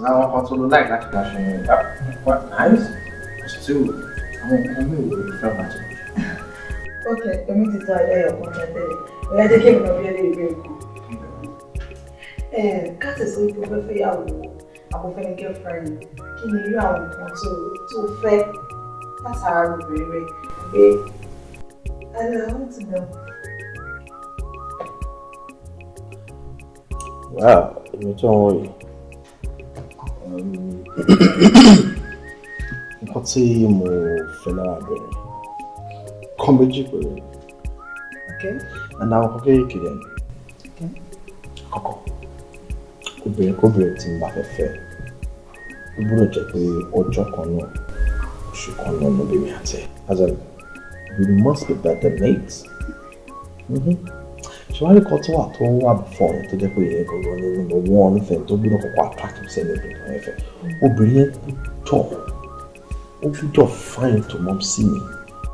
Because àwọn kan tó ló like láti máa ṣe yẹn, that quite nice. But still, àwọn nǹkan mi ò lè fẹ́ láti máa ṣe. Ok, èmi ti sọ ẹyọ kan tẹ́lẹ̀. Ọ̀yá jẹ́ kí èmi náà bí ẹlẹ́yìí ìbéèrè kan. Káàtì sọ wípé o fẹ́ fẹ́ yàwó àbò fẹ́ ní girlfriend, kí ni irú àwọn nǹkan tó fẹ́ látara obìnrin rẹ̀ pé I want to know. Well, èmi tó ń wò yìí, nǹkan tí mo fẹ́ lára obìnrin, kan méjì péré. And àwọn kan kéékèèké dẹ̀ ni. Àkọ́kọ́, obìnrin kóbìnrin tí n bá fẹ́ fẹ́, ó gbọ́dọ̀ jẹ́ pé ọjọ́ kan náà, oṣù kan náà ló bí mi àti ẹ̀. As in, we must be birthday mates. Ṣé wàá rí kan tó wà tó wà before yẹn tó jẹ́ pé ìyẹn gangan ní number one thing tó gbọ́dọ̀ kọ́kọ́ attract mi sẹ́ni obìnrin tó yẹn fẹ́? Obìnrin yẹn gbọ́dọ̀ fine tó mumsy mi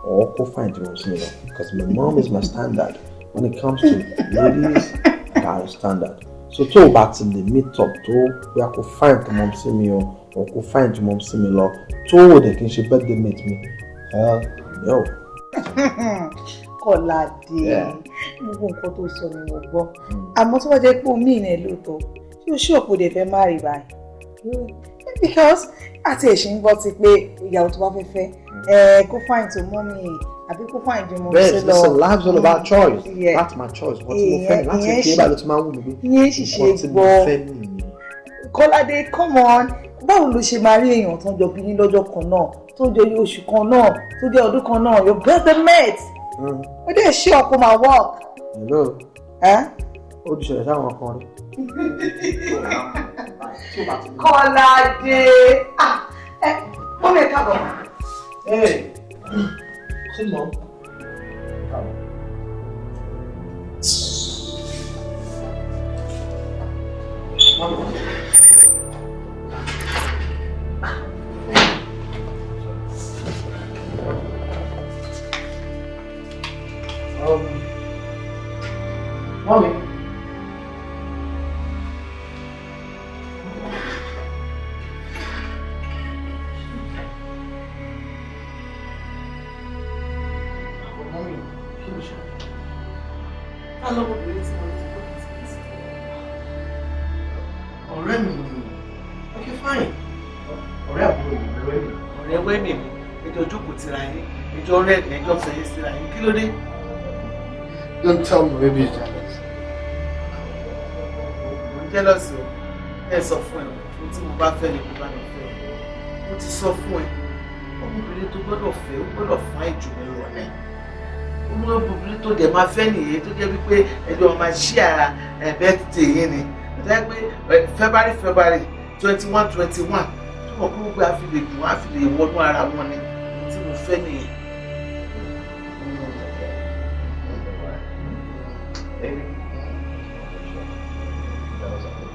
or kó fine tó mumsy mi lọ, because my mom is my standard when it comes to ladies. That is standard. So tó o bá ti lè meet up tó bóyá kó fine tó mumsy mi o or kó fine tó mumsy mi lọ, tó o dẹ̀ kí n ṣe birthday mate mi, hell no. Kọ́ládé, gbogbo nǹkan tó sọ ni mo gbọ́, àmọ́ tó bá jẹ́ pé omi ìrìn ẹ̀ lóòótọ́, ṣé o ṣí ọ̀pọ̀ dẹ̀ fẹ́ má rí báyìí? Because àti ẹ̀sìn ń gbọ́ ti pé ìyàwó tó bá fẹ́ fẹ́ ẹ kó fine tó mummy àbí kó fine ju mumsy Bẹ́ẹ̀ lọ. Listen, life's all about choice. That's my choice. Nǹkan tí mo fẹ́ láti kékeré báyìí ló ti máa ń wù mí pé Ìyẹn sì ṣe nǹkan tí mo gbọ́. fẹ́ nìyẹn. Kọ́ládé, come on, báwo ló ṣe máa rí èèyàn tó ń jọ bí yín lọ́jọ́ kan náà, tó jẹ́ oṣù kan náà, tó jẹ́ ọdún kan náà, your birthday mate, ó dẹ̀ ṣé ọkọ máa work? Hello. Eh? Ó ti ṣẹlẹ̀ sáwọn kan rí. Kọ́ládé, ah, ẹ mummy, ẹ káàbọ̀. Hey, sí mọ́. Káàbọ̀. Mummy. Mommy. Mommy, kí ló ṣe? Alọ́mọbìnrin tí mo ti kọ́ ti sí. Ọ̀rẹ́ mi ni. Okay, fine. Ọ̀rẹ́ àbúrò mi, ọ̀rẹ́ mi. Ọ̀rẹ́ wẹ́mì mi, ẹjọ́ jókòó tira yín, ẹjọ́ rẹ̀, ẹjọ́ fẹ̀yìn síra yín, kí ló dé? Don't tell me baby is jealous. Mo ń jealous o? Ẹ sọ fún ẹ, ohun tí mo bá fẹ́ ni kò bá mi fẹ́ o. Mo ti sọ fún ẹ, ọmọbìnrin tó gbọ́dọ̀ fẹ́, ó gbọ́dọ̀ fún àìjù mi lọ ní. Ọmọbìnrin tó dẹ̀ máa fẹ́ nìyẹn tó jẹ́ wípé ẹjọ́ máa ṣí ara ẹ̀ birthday yín ni. Tó jẹ́ pé February 21 21, tó mọ̀ pé gbogbo àfi lè dùn, àfi lè wọnú ara wọn ni. Ohun tí mo fẹ́ nìyẹn. Baby. That was okay.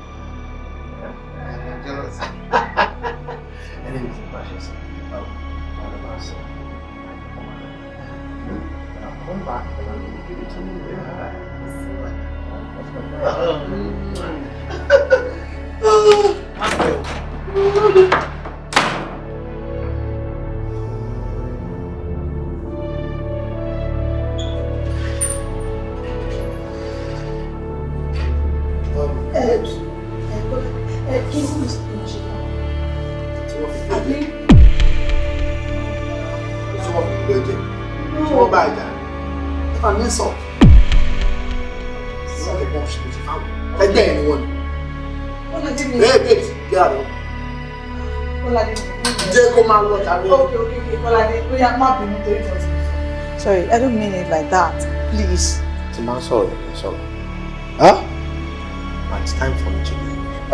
I'm jealous. Anyways, precious. All of us. And I'll come back and I'm gonna give it to you. Yeah. That's my girl. Má pẹ́ o. Ẹ ẹ ẹ kí ló ń ṣe fún ọ? Tí wọ́n fi Àbí tí wọ́n fi gbé jẹ, tí wọ́n bá ìjà, ẹ fà ní insult. Wọ́n lè bọ́ ṣe ti fáwọn. Ẹgbẹ́ ẹ̀ ni wọ́n ni. Kọ́ládé mi. Hey babes, get out of Kọ́ládé mi. Jẹ́ kó máa lọ tàbí. Okay, Kọ́ládé, bóyá má bínú torí kan tí mo sọ. Sorry, I don't mean it like that. Please. Tí máa ń sọ̀rọ̀, kì í sọ̀rọ̀. Huh? But it's time for me to leave. Ẹ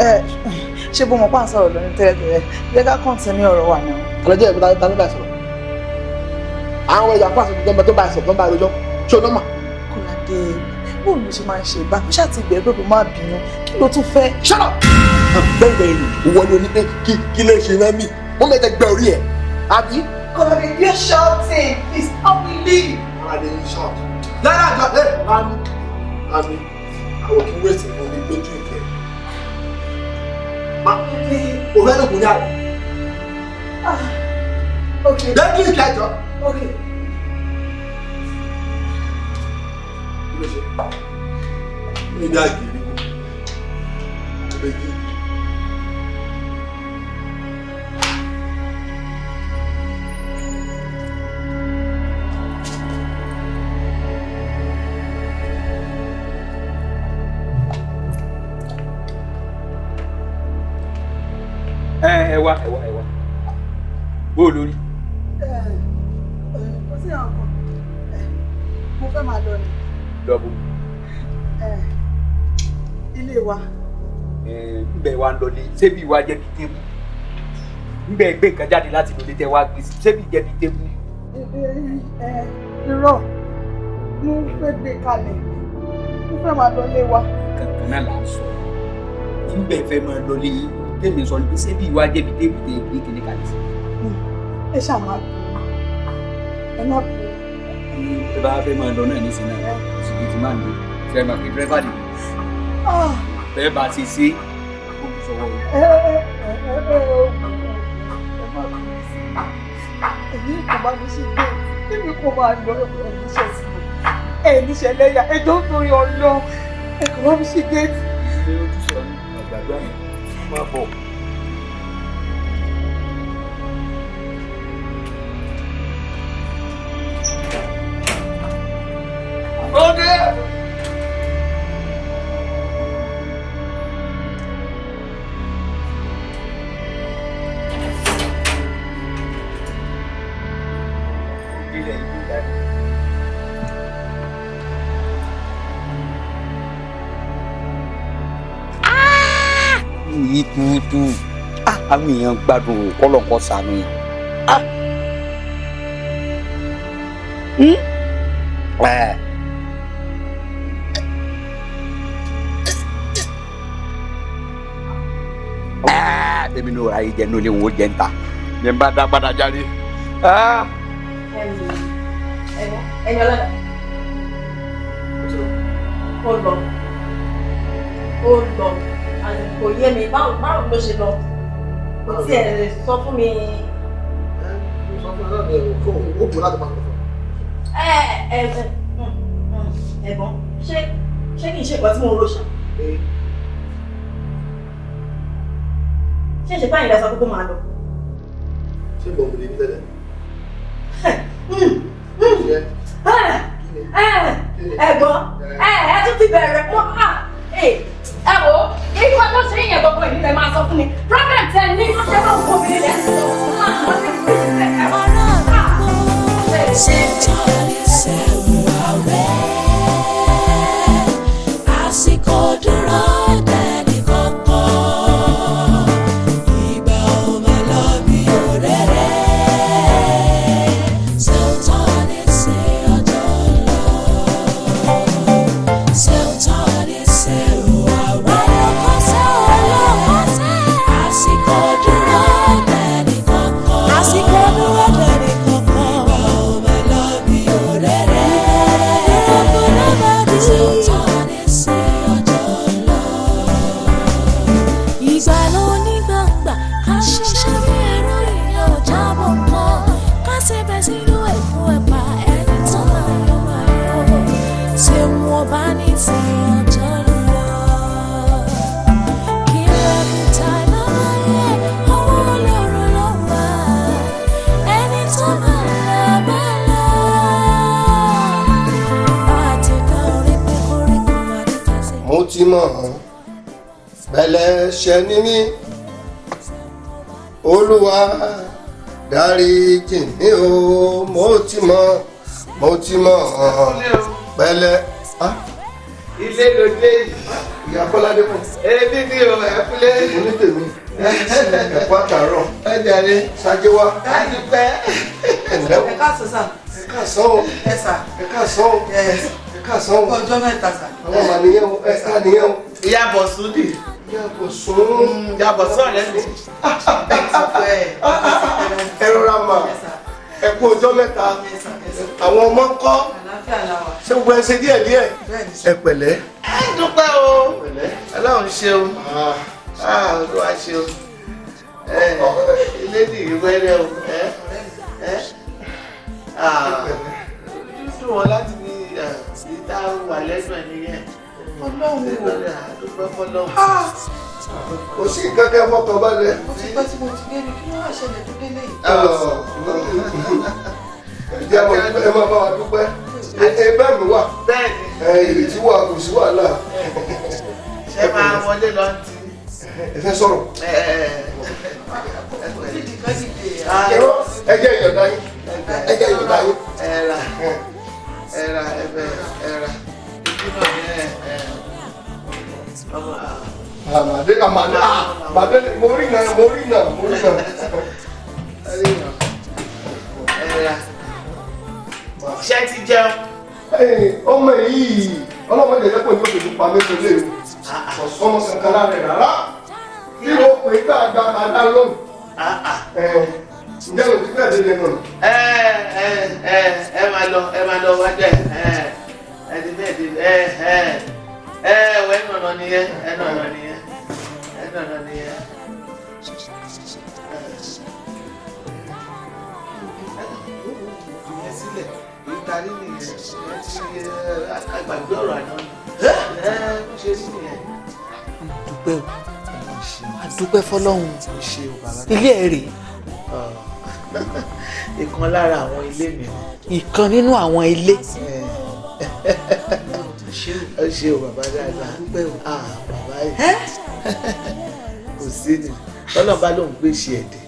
ṣé bó mọ̀ pa ń sọ̀rọ̀ lónìí tẹ́lẹ̀tẹ́lẹ̀, jẹ́ ká continue ọ̀rọ̀ wa náà. Àlọ́jọ́ ìbí ta ló bá ẹ sọ̀rọ̀? Àwọn ẹ̀yà pàṣẹ tó bá ẹ sọ̀rọ̀ tó bá ẹ rojọ́. Ṣé o nọ́mà? Kọ́ládé, bóun ló ṣe máa ń ṣe bá? Mo ṣáà ti bẹ̀rẹ̀ pé kó má bínú. Kí ló tún fẹ́? Shut up! I'm very very rude. Ìwọ ni o ní pé kí ló ṣe rán mi? Wọ́n mẹ́tẹ̀ gbẹ orí ẹ̀. Àbí? Kọ́ládé, you're shouting. Please help me leave. Kọ́ládé ń shout. Lára àjọ ẹ̀ Mami Mami àwọn kí wéèsì fún mi gbé drink ẹ̀. Kọ́ládé. O fẹ́ lókun ní àná. Ok. Lẹ́tí ìkẹjọ. Ok. Kí ló ṣe? Ní ìdá ìgbìrì kù. Méjì. Ẹ wá ẹ wá ẹ wá bó o lórí. Kò sí àwọn kan, mo fẹ́ máa lọ ni. Lọ́bù. Ilé wa. Nbẹ wa ń lọlé ṣébi wa jẹ́ bí tébù, nbẹ gbé nǹkan jáde láti lọlé tẹ wá gbé sí ṣébi jẹ́ bí tébù. Irọ́, mo fẹ́ gbé kalẹ̀, mo fẹ́ máa lọlé wa. Kankan náà là ń sọ, nbẹ fẹ́ máa lọlé yìí tèmi sọ ni pé ṣébi wa jẹ́ bí tébù tẹ gbé kíní kalẹ̀ sí. Ẹ ṣáà máa bù ẹ má bù. Ẹ bá fẹ́ máa lọ náà ní sinmi ṣùgbọ́n tí máa ń lò fẹ́ máa fi dírẹ́fà nìyí. Bẹ́ẹ̀ bá ti ṣe ó kù sọ́wọ́ o. Ẹ ẹ ẹ ẹ ẹ má bù sí i, èyí kò bá mi ṣe gbé èmi kò máa lọ. Ẹ níṣẹ́ sí mi, ẹ níṣẹ́ lẹ́yà, ẹ jọ ń torí ọlọ́, ẹ kò bá mi ṣe géètì. Ṣé ojú sọ ní àgbàdo àmì máa bọ̀? Ó dé. Ilẹ̀ ìlú ìdáná. Yìí tuutu àwọn èèyàn gbádùn kọlọ̀nkọ sànù yẹn. Èmi ní òrà yìí jẹ ní olè wò jẹ ń ta ní bá dá padà jáde. Ẹni ọlọ́dà ó lọ, ó lọ, kò yé mi báwo báwo ló ṣe lọ, kò tiẹ̀ lè sọ fún mi. Sọ fún ẹ náà ni ó bù láti máa lọ fún. Ẹ ẹ ẹ ẹ̀gbọ́n, ṣé kì í ṣe nǹkan tí mo rò ṣá? Ṣé ìṣe báyìí lẹ sọ pé kó máa lọ? Ṣé ìbọn mi lè ní tẹ́lẹ̀? Ẹ̀gbọ́n, ẹ ẹ tún ti bẹ̀rẹ̀ mọ́ ẹ wo ikú tó ṣe yẹn gbogbo ìlú lẹ máa sọ fún mi problem tẹ ní ṣé bá wù obìnrin lẹ sọ Àsìkò dúró dẹni kankan, ìgbà ò máa lọ bí òréré. Sultan ṣe ọjọ́ lọ. Sultan ṣe òwàwẹ̀. Àsìkò dúró dẹni kankan. Àsìkò dúró dẹni kankan. Ìgbà ò máa lọ bí òréré. Sultan ṣe ọjọ́ lọ. Ìgbà ló ní gbàngbà ká ṣiṣẹ́ bí ẹrú ìyẹn ò jábọ̀ mọ́, ká ṣẹbẹ̀ sínú ẹ̀fún ẹ̀pà ẹni tó máa yọ máa yọ ṣé wọn bá ní sí ọjọ́ lọ. Kí lẹ́kùtà lọ́wọ́ yẹ ọwọ́ Ọlọ́run ló wà, ẹni tó máa lọ bá lọ. Bá a ti dá orí pé koríko wà ní kásẹ̀. Mo ti mọ̀ ọ́n pẹ̀lẹ́ṣẹ̀ ni mí, Olúwa dáríjì mí o. Mo ti mọ̀, mo ti mọ̀ ọ́n pẹ̀lẹ́. Ilé ló dé yìí. Ìyá Kọ́ládé kù. Èmi ni o, ẹ kúlé. Mo ní tèmi ẹ̀kọ́ àtàárọ̀. Ẹ jàre. Ṣáájú wá. Ẹ dúpẹ́. Ẹ̀ǹlẹ́ o. Ẹ káàsán sà. Ẹ káàsán o. Ẹ sà. Ẹ káàsán o. Ẹ káàsán o. Ọjọ́ mẹ́ta sà. Àwọn màá nìyẹn o, ẹ ká nìyẹn o. Ìyá Bọ̀sún dì. Ìyá Bọ̀sún. Ìyá Bọ̀sún ọ̀rẹ́ mi. Ẹ rọra mà, ẹ kú ọjọ́ mẹ́ta. Àwọn ọmọ ń kọ́. Àlàáfíà la wà. Ṣé gbogbo ẹ ṣe díẹ̀ díẹ̀? Ẹ pẹ̀lẹ́. Ẹ dúpẹ́ o. Ọlọ́run ṣeun. Olúwa ṣeun. Ilé nìyí wẹ́rẹ́ o. Dúdú wọn láti ní ìta wà lẹ́nu ẹ̀ nìyẹn. Ọlọ́run o. Dúpẹ́ fọlọ́run. Kò sí nǹkan kẹ́ fọkàn balẹ̀. Ó ti pẹ́ tí mo ti dé ní kí ló wá ṣẹlẹ̀ tó délé yìí. Ẹ máa bá wa dúpẹ́. Ẹ bẹ́ẹ̀ mi wà. Ìrètí wà, kò sí wàhálà. Ṣé máa wọlé lọ ti? Ẹ fẹ́ sọ̀rọ̀. Ẹ jẹ́ ìyọ̀dá yín. Ẹ jẹ́ ìyọ̀dá yín. Ẹ ra ẹ ra ẹ bẹ ẹ ra ibi náà ní ẹ ẹ ọmọ. Àmàdé àmàdé àmàdé mo rí náà mo rí náà mo rí náà. Ẹ ra ṣé ti jẹun. Ọmọ yìí ọlọ́mọdé lẹ́kọ̀ọ́ ní òṣèlú pa mí pẹ̀lú èmi. Kò sọ́mọ kankan lára rẹ̀ rárá. Kí ló pè é gbàgbà àdá lóhùn? Ǹjẹ́ o ti fẹ́ dé lẹ́nu? Ẹ ẹ ẹ ẹ máa lọ ẹ máa lọ wájú ẹ ẹ ẹ ti fẹ́ dé ẹ ẹ ẹ wọ ẹnu ọ̀nà nìyẹn ẹnu ọ̀nà nìyẹn ẹnu ọ̀nà nìyẹn. Ìyẹn sílẹ̀ ìtarí nìyẹn ẹ ti àgbàgbé ọ̀rọ̀ àná ni ẹ bó ṣe rí nìyẹn. Dúpẹ́ o, àdúpẹ́ fọlọ́run, ilé ẹ̀ rèé. Ìkan lára àwọn ilé mi. Ìkan nínú àwọn ilé. Ó ṣe o bàbá dáadáa. Bàbá yìí kò sí ni tọ́lọ́ bá lóun gbé ṣe ẹ̀dẹ̀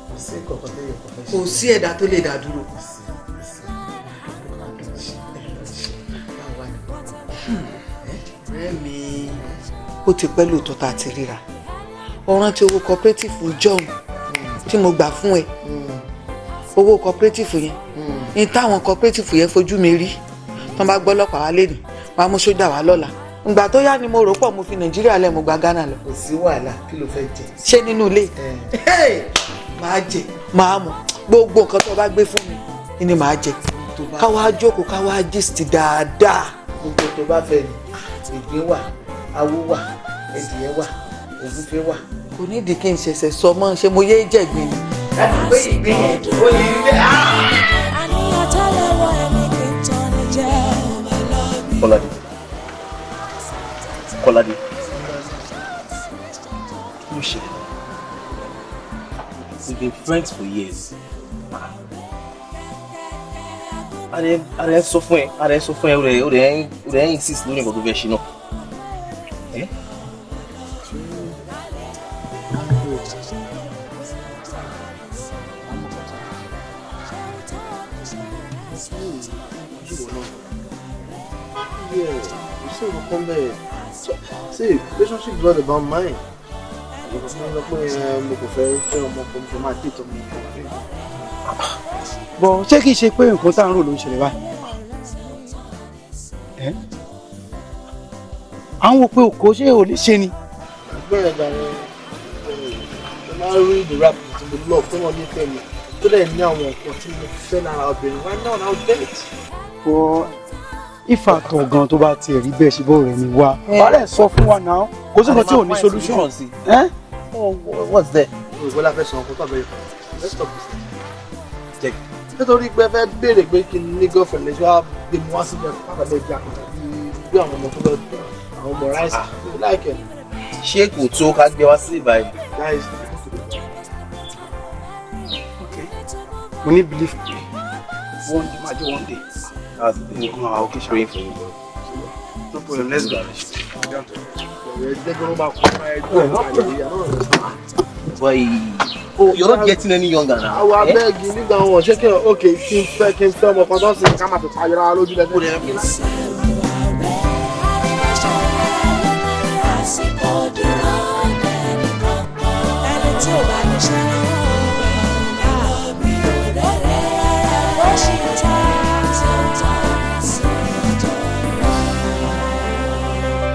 kò sí kankan tó yẹ kó fẹ́ ṣe. Kò sí ẹ̀dá tó lè dá dúró. Ọ̀rẹ́ mi, ó ti pẹ́ lóòótọ́ tá a ti ríra. Ó rántí owó cooperative John tí mo gbà fún ẹ. Owó cooperative yẹn ní táwọn cooperative yẹn fojú mi rí tán bá gbọ́ ọlọ́pàá wá lẹ́nu wàá mú sójà wá lọ́la. Ìgbà tó yá ni mo rò pọ̀ mo fi Nàìjíríà lẹ̀ mo gba Ghana lọ. Kò sí wàhálà, kí ló fẹ́ jẹ. Ṣé nínú ilé máa jẹ máa mu gbogbo nǹkan tó bá gbé fún mi ni màá jẹ. Ká wá jókòó ká wá gist dáadáa. Gbogbo tó bá fẹ́ ni ìgbín wà, awó wà, ẹdìyẹ wà, ògúnfe wà. Kò ní ìdí kí n ṣẹ̀ṣẹ̀ sọ mọ́ ṣé mo yé jẹ̀gbìn ni. Láti pé ìgbín yẹn ó lè rí bẹ́ẹ̀. Àníyàn tẹ́lẹ̀wọ̀ ẹni kì í tán ni jẹ́. Kọ́ládé. Kọ́ládé. Kí ló ṣe? We've been friends for years. Adé sọ fún ẹ, Adé sọ fún ẹ, ó rẹ̀ ń insist lórí nǹkan tó fẹ́ ṣe náà. See, relationship is not about mine. Mo kò fẹ́ fẹ́ ọmọ kan, mo fẹ́ máa date ọmọ kan. Bọ̀ ṣé kìí ṣe pé nǹkan tá à ń rò ló ń ṣẹlẹ̀ báyìí? À ń wo pé òkò ṣé ò lè ṣe ni. Ẹgbẹ́ ẹ̀dá ni mo máa ń rí the rap tí mo love tó wọ́n nífẹ̀ẹ́ mi tó dẹ̀ ní àwọn nǹkan tí mo fẹ́ lára obìnrin right now now date. Bọ̀ ifá tọ̀ gan tó bá tiẹ̀ rí bẹ́ẹ̀ ṣe bọ́ rẹ̀ mi wá. Bàálẹ̀ sọ fún wa náà kò sí nǹkan tí ò ní solution. What's there? Òyìnbó la fẹ́ sọ ọkọ tó àbẹ̀yẹ. Let's stop this. Jẹ́ nítorí pé fẹ́ béèrè pé kí n ní girlfriend lè ṣe wá gbé mi wá síbẹ̀ fún àbẹ̀lẹ̀ ìjà bí àwọn ọmọ tó lọ àwọn ọmọ ráìsì láìkẹ́. Ṣé kò tó ká gbé wá sí ìbàyìí? Guys, mo ní belief pé one day máa jẹ́ one day. That's the thing. Nǹkan àwọn òkè Praying for you, bro. No problem, let's go. Boy, oh, you're not getting any younger now. Àwọn abẹ́ẹ̀gì nígbà wọn ṣé kí n ok kí n fẹ́ ọmọ kan tó sì ká máa fi payọ́ra lójú lẹ́sẹ̀. Àsìkò